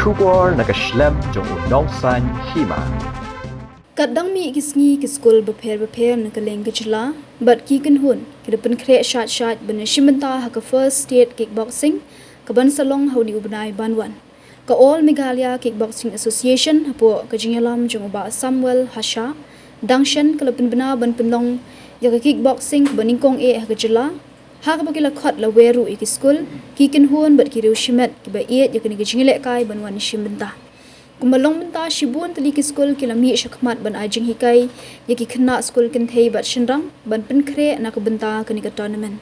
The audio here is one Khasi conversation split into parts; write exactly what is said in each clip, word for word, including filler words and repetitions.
Khubor na ka shlem jong u nongsan hima. Katdang mih ki sngi ki skul bapher bapher na ka liang ka jylla bad ki kynhun ki da pynkhreh shait shait ban ïashim bynta ha ka First State Kickboxing ka ban sa long ha une u bnai ban wan. Ka All Meghalaya Kickboxing Association hapoh ka jingïalam jong u Bah Samuel Hashah dang shen ka la pynbna ban pynlong ïa ka kickboxing kaba nyngkong eh ha ka jylla, ha kaba ki la khot lawei ruh ïa ki skul, ki kynhun bad ki riew shimet kiba ïeit ïa kane ka jingïalehkai ban wan ïashim bynta. Kumba long mynta, shibun tylli ki skul ki la mih shakhmat ban ai jinghikai ïa ki khynnah skul kynthei bad shynrang ban pynkhreh na ka bynta kane ka tournament.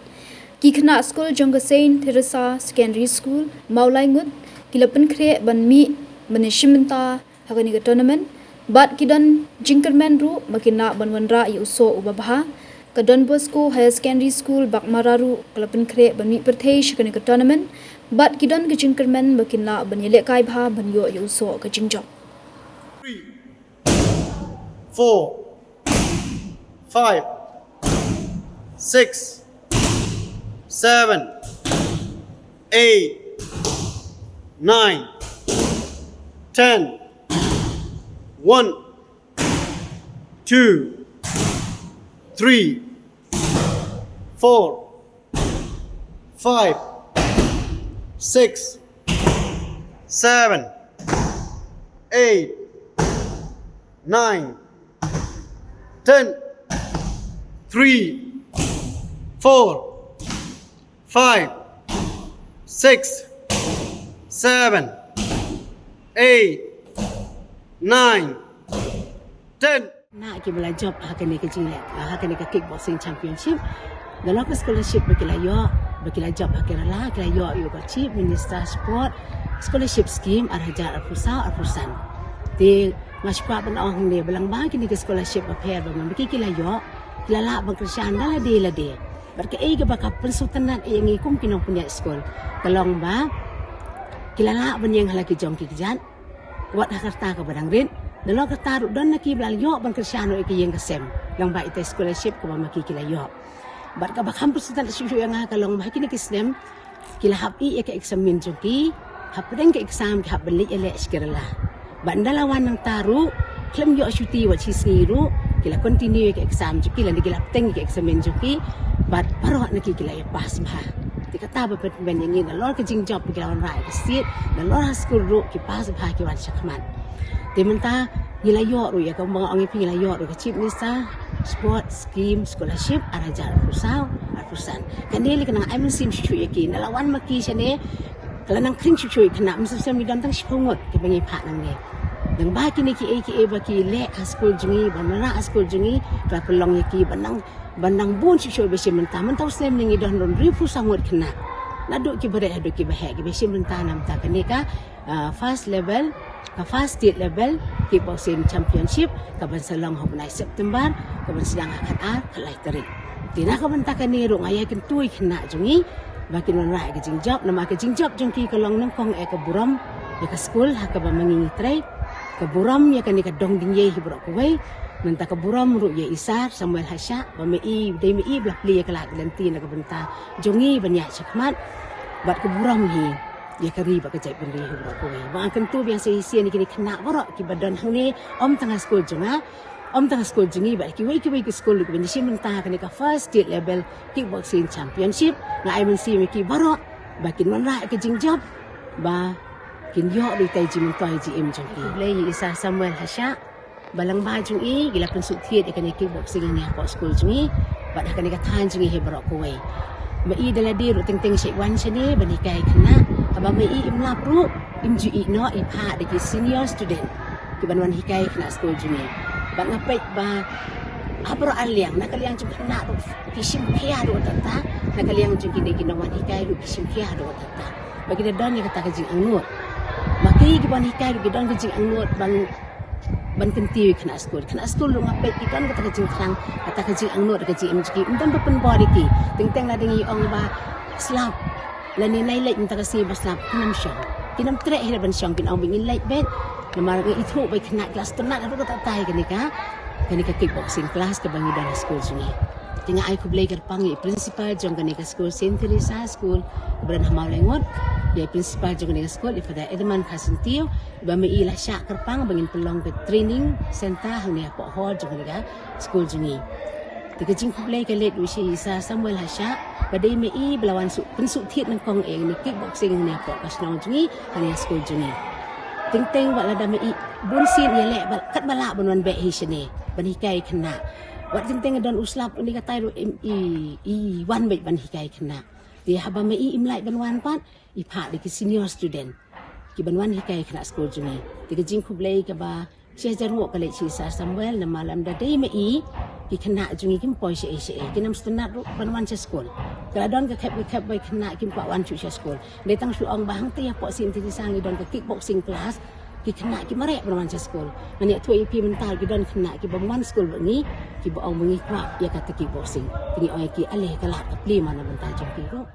Ki khynnah skul jong ka Saint Theresa Secondary School, Mawlaingut, ki la pynkhreh ban mih ban ïashim bynta ha kane ka tournament bad ki don jingkyrmen ruh ba kin lah ban wanrah ïa u soh uba bha. Ka Don Bosco Higher Secondary School, Baghmara ruh ka la pynkhreh ban mih pyrthei sha kane ka tournament bad ki don ka jingkyrmen ba kin lah ban ïalehkai bha ban ïoh ïa u soh ka jingjop. Four, five, six, seven, eight, nine, ten, one, two, three, four, five, six, seven, eight, nine, ten, three, four, five, six, seven, eight, nine, ten. Na ki ba la jop ha kane ka jingleh, ha kane ka kickboxing championship. Da long ka scholarship ba ki la ïoh, ba ki la jop ha Kerala, ki la ïoh ïa ka Chief Minister Sport Scholarship Scheme ar hajar arphew saw arphew san. Te nga shu kwah ban ong hangne ba lang ba kine ki scholarship bapher ba ma ki ki la ïoh, ki la lah ban kyrshan da lade lade. Bad kaei kaba ka pynsngewtynnat ïa ngi kum ki nongpynïaid skul ka long ba ki la lah ban ïeng ha la ki jong ki kjat, wat ha ka rta kaba dang rit. Da long ka rta ruh don na ki ba la ïoh ban kyrshan ruh ïa ka ïing ka sem lang ba ita i scholarship kaba ma ki ki la ïoh. Bad kaba kham pynsngewtynnat shuh shuh ïa nga ka long ba ha kine ki snem ki la hap ïeh ïa ka eksamin jong ki, hapdeng ka exam ki hap ban leit ïaleh sha Kerala. Bad ynda la wan nangta ruh khlem ïoh shuti wat shi sngi ruh ki la continue ïa ka exam jong ki lane ki la bteng ïa ka eksamin jong ki. Bad baroh na ki ki la ïa pass bha. Te kata ba pynban ïa ngi, nalor ka jingjop ba ki la wanrah ïa ka state, nalor ha skul ruh ki pass bha, ki wan shakhmat. Te mynta ngi la ïoh ruh ïa ka, ba nga ong ïa phi, ngi la ïoh ruh ka Chief Minister Sport Scheme Scholarship ar hajar arphew saw arphew san. Kane lei ka nang ai mynsiem shuh shuh ïa ki. Ynda la wan ma ki shane ka la nang khring shuh shuh ïa ki khynnah. Mynsiem shem ngi don tang shiphew ngut kiba ngi phah nangne. Nang ba kine kiei kiei ba ki leh ha skul jong ngi, ban wanrah ha skul jong ngi, ka la pynlong ïa ki ban nang, ban nang bun shuh shuh ba shim bynta. Mynta u snem ngi don ruh hynriewphew saw ngut khynnah, naduh kiba rit haduh kiba heh, kiba shim bynta na bynta kane ka ah, first level, ka first state level kickboxing championship ka ban sa long ha u bnai September, ka ban sdang ha khatar khatlai tarik. Te na ka bynta kane ruh nga ïakyntu ïa ki khynnah jong ngi ba kin wanrah ïa ka jingjop, namar ka jingjop jong ki ka long nyngkong eh ka burom ïa ka skul ha kaba ma ngi ngi trei, ka burom ïa kane ka dong Diengïei hi baroh kawei, nangta ka burom ruh ïa i Sir Samuel Hashah ba ma i, dei ma i ba la plie ïa ka lad ka lynti na ka bynta jong ngi ban ïaid shakhmat, bad ka burom hi ïa ka ri bad ka jaitbynriew hi baroh kawei. Ba nga kyntu biang sa shisien ïa kine ki khynnah baroh kiba don hangne, ym tang ha skul jong nga, ym tang ha skul jong ngi, bad kiwei kiwei ki skul ruh kiban ïashim bynta ha kane ka first state level kickboxing championship. Nga ai mynsiem ïa ki baroh ba kin wanrah ïa ka jingjop ba kin ïoh ruh ïa itai i jingmyntoi jingim jong ki. Khublei ïa i Sir Samuel Hashah, ba lyngba jong i ngi la pynsuk thied ïa kane ka kickboxing hangne hapoh skul jong ngi bad ha kane ka thaiñ jong ngi hi baroh kawei. Ma i da lade ruh teng teng sha i wan shane ban hikai khynnah, haba ma i im lap ruh, im ju ïeh noh, i phah da ki senior student kiban wan hikai khynnah skul jong ngi. Bad nga peit ba ha baroh ar liang, na ka liang jong khynnah ruh ki shim khia haduh katta katta, na ka liang jong kine ki nongwan hikai ruh ki shim khia haduh katta katta. Ba ki da don ïa kata ka jingangnud. Ma ki kiban hikai ruh ki don ka jingangnud ban, ban kyntiew ïa khynnah skul. Khynnah skul ruh nga peit ki don kata ka jingthrang, kata ka jingangnud, ka jingim jong ki. Ym don ba pynbor ïa ki. Teng teng lada ngi ong ba slap, lane nai leit mynta ka sngi ba slap, kin ym shong. Kin ym treh hi ruh ban shong, kin ong ba ngin leit beit. Namar nga ithuh ba ki khynnah ki la sngewtynnat haduh katta katta ïa kane ka, kane ka kickboxing class kaba ngi don ha skul jong ngi. Te nga ai khublei kyrpang ïa i principal jong kane ka skul, Saint Teresa School, u Bren Hamau Lengot, ïa i principal jong kane ka skul, i Father Edmund Kharsynthiew, ba ma i la shah kyrpang ba ngin pynlong ka training center hangne hapoh hall jong kane ka skul jong ngi. Te ka jingkhublei ka leit u sha i Sir Samuel Hashah, ba dei ma i ba la wan suk, pynsuk thied nyngkong ïa kane kickboxing hangne hapoh ka shnong jong ngi, hangne ha skul jong ngi. Teng teng wat lada ma i bun sien ïaleh, ba katba lah ban wan beh hi shane ban hikai khynnah. Wat teng teng don u slap, une katai ruh i, i, i wan beit ban hikai khynnah. Te haba ma i im lah ban wan pat, i phah da ki senior student kiban wan hikai khynnah skul jong ngi. Te ka jingkhublei kaba shi hajar nguh ka leit sha i Sir Samuel, namar lada ym dei ma i, ki khynnah jong ngi kim poi shaei shaei, kim nym sngewtynnat ruh ban wan sha skul. Ka la don ka khep ka khep ba i khynnah kim kwah wan shuh sha skul. Dei tang shu ong ba hangta hapoh Saint Teresa ngi don ka kickboxing class, ki khynnah kim mareh ban wan sha skul. Ngan ïathuh ïa phi mynta, ki don khynnah kibym wan skul bad ngi, kiba ong ba ngi kwah ïa kata kickboxing. Te ngi ong ïa ki, ale ka lad ka plie ma na bynta jong phi ruh.